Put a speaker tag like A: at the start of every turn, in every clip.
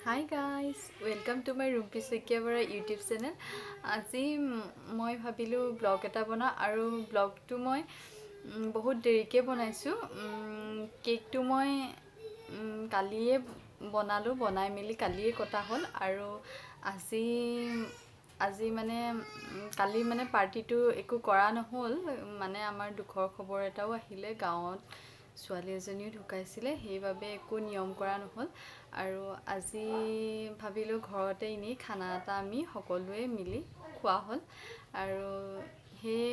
A: Hi guys, welcome to my Rumpi Saikia Bora YouTube channel. আজি মই ভাবিলোঁ blog এটা বনাওঁ আৰু ব্লগটো মই বহুত দেৰিকৈ বনাইছোঁ। কেকটো মই কালিয়ে বনালোঁ, বনাই মেলি কালিয়ে কটা হ'ল আৰু আজি আজি মানে কালি মানে পাৰ্টিটো একো কৰা নহ'ল। মানে আমাৰ দুখৰ খবৰ এটাও আহিলে, গাঁৱত ছোৱালী এজনীও ঢুকাইছিলে, সেইবাবে একো নিয়ম কৰা নহ'ল। আৰু আজি ভাবিলোঁ ঘৰতে এনেই খানা এটা আমি সকলোৱে মিলি খোৱা হ'ল আৰু সেই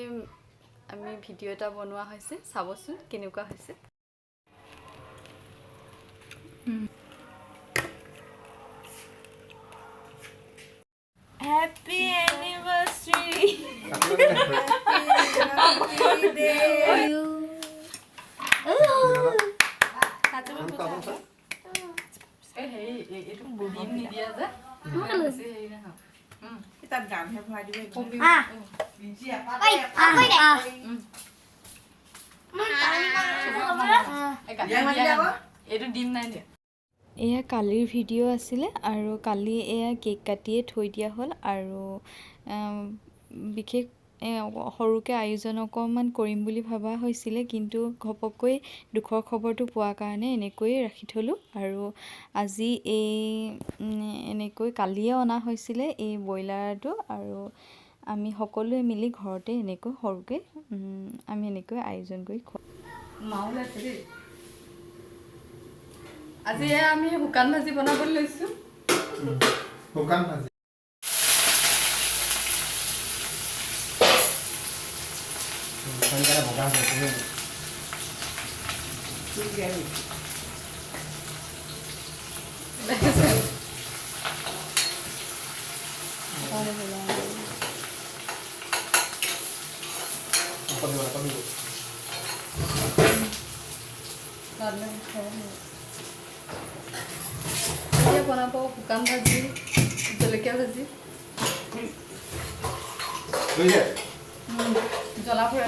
A: আমি ভিডিঅ' এটা বনোৱা হৈছে, চাবচোন কেনেকুৱা হৈছে।
B: Happy anniversary! Happy day!
A: হেৰি, এইটো ডিম নিদিয়া যে বেছি হেৰি নহয়।
B: তাত গানহে ভৰাই দিব।
A: এইটো ডিম নাই দিয়া। এয়া কালিৰ ভিডিঅ' আছিলে আৰু কালি এয়া কেক কাটিয়ে থৈ দিয়া হ'ল আৰু বিশেষ সৰুকৈ আয়োজন অকণমান কৰিম বুলি ভবা হৈছিলে, কিন্তু ঘপককৈ দুখৰ খবৰটো পোৱাৰ কাৰণে এনেকৈয়ে ৰাখি থ'লোঁ। আৰু আজি এই এনেকৈ কালিয়ে অনা হৈছিলে এই ব্ৰইলাৰটো আৰু আমি সকলোৱে মিলি ঘৰতে এনেকৈ সৰুকৈ আমি এনেকৈ আয়োজন কৰি খোৱা। মাও ওলাইছে দেই। আজি এয়া আমি শুকান ভাজি বনাবলৈ লৈছোঁ।
C: শুকান ভাজি সোনকালে বগা হৈছে। কমিব, কমিব।
A: এতিয়া বনাব শুকান ভাজি, জলকীয়া ভাজি, জ্বলা পোৰা।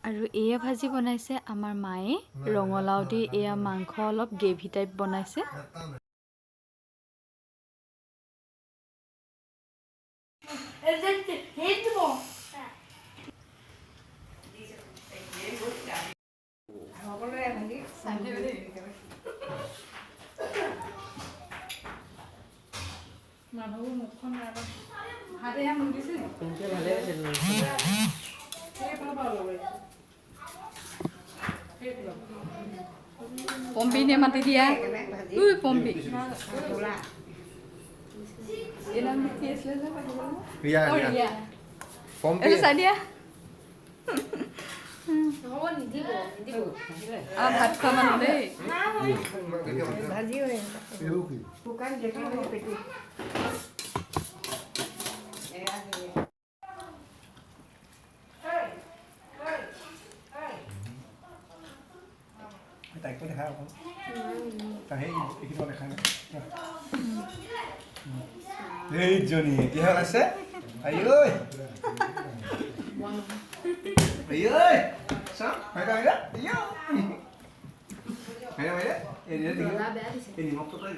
A: আৰু এয়া ভাজি বনাইছে আমাৰ মায়ে ৰঙালাও দি, এয়া মাংস অলপ গ্ৰেভি টাইপ বনাইছে। মানুহবোৰ মুখখন হাতে মোক দিছে। পম্পী নে মাতি দিয়া। ঐ পম্পী, এই নাম কি আছিলে যে?
C: ৰিয়া।
A: অ,
C: ৰিয়া।
A: ৰিয়া।
C: পম্পী।
A: এইটো চাই দিয়া। আমাৰ ভাত খোৱা মানুহ দেই।
C: এইবোৰ কি? তাইকো দেখা আকৌ, তাই সেই এইখিনি দেখা নাই। এইজনী এতিয়াহে ওলাইছে। আই ঐ, আই ঐ, চাওঁ, হাই হাই, আইঅ হাই হাই, এই এই নিমখটো পাই।